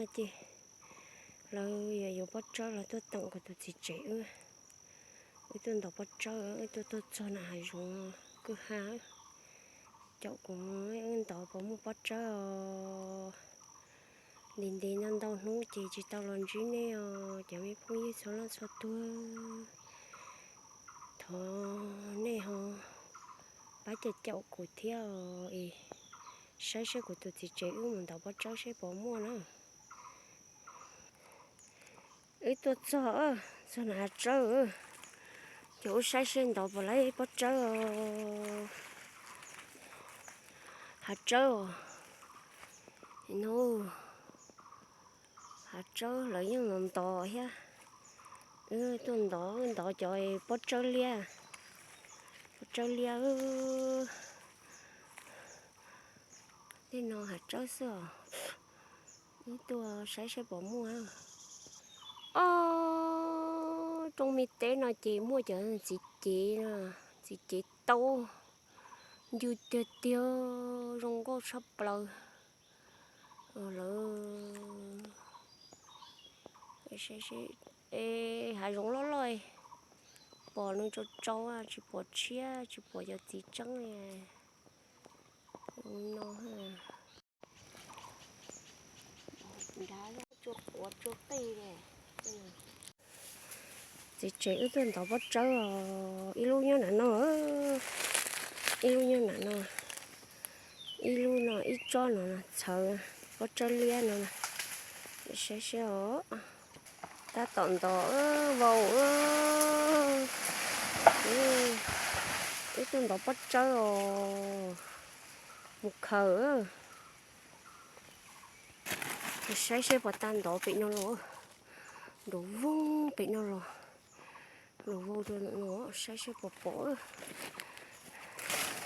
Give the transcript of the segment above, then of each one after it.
Ces lawv yuav yuav pob tsawb los tuaj teem kuv tus txiv tsev wb. Wb tuaj ntov pob tsawb, wb tuaj tuaj txog nram hav zoov kwj ha, caum kuv wb ntov puas muaj pob tsawb os. Ntev ntev ntau ntau hnub ces tsis tau los ntsib nej os cov me phooj ywg txhua leej txhua tug. Thov nej ho pab caum caum kuv thiab os es saib seb kuv tus txiv tsev wb mus ntov pob tsawb seb puas muaj na. Wb tuaj txog, txog nram hav tsawb, ces wb saib seb ntov puas laib pob tsawb os. Hav tsawb os, no, hav tsawb lawv yeej ntov ntov thiab. Wb tuaj ntov, wb ntov cov pob tsawb liab, pob tsawb liab. Tej no hav tsawb xwb os. Wb tuaj saib saib puas muaj. Ob, rooj me teb no ces muaj cov txiv cev, txiv cev taub, ncw tiag tiag, zoo nkauj tshaj plaws. Lawv, hav zoov loj loj, pom nws tsau tsau, tsis pom tshiab, tsis pom cov txiv tseeb li. No, txiv tsev wb tuaj ntov pob tsawb os, ib lub nyob nram no, ib lub nyob nram no, ib lub no, ib tsob no txhawv pob tsawb liab no. Saib seb os, tab tom ntov vau. Wb tuaj ntov pob tsawb os, mus khaws. Saib seb puas tau ntov pem no los, nrov voog pem no los, nrov voog rau no, saib seb puas pom.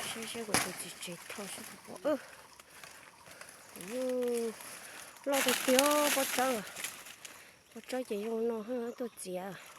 Saib seb kuv tus txiv tsev tho seb puas pom. Loj tiag tiag pob tsawb, pob tsawb ces zoo no tuaj txiav.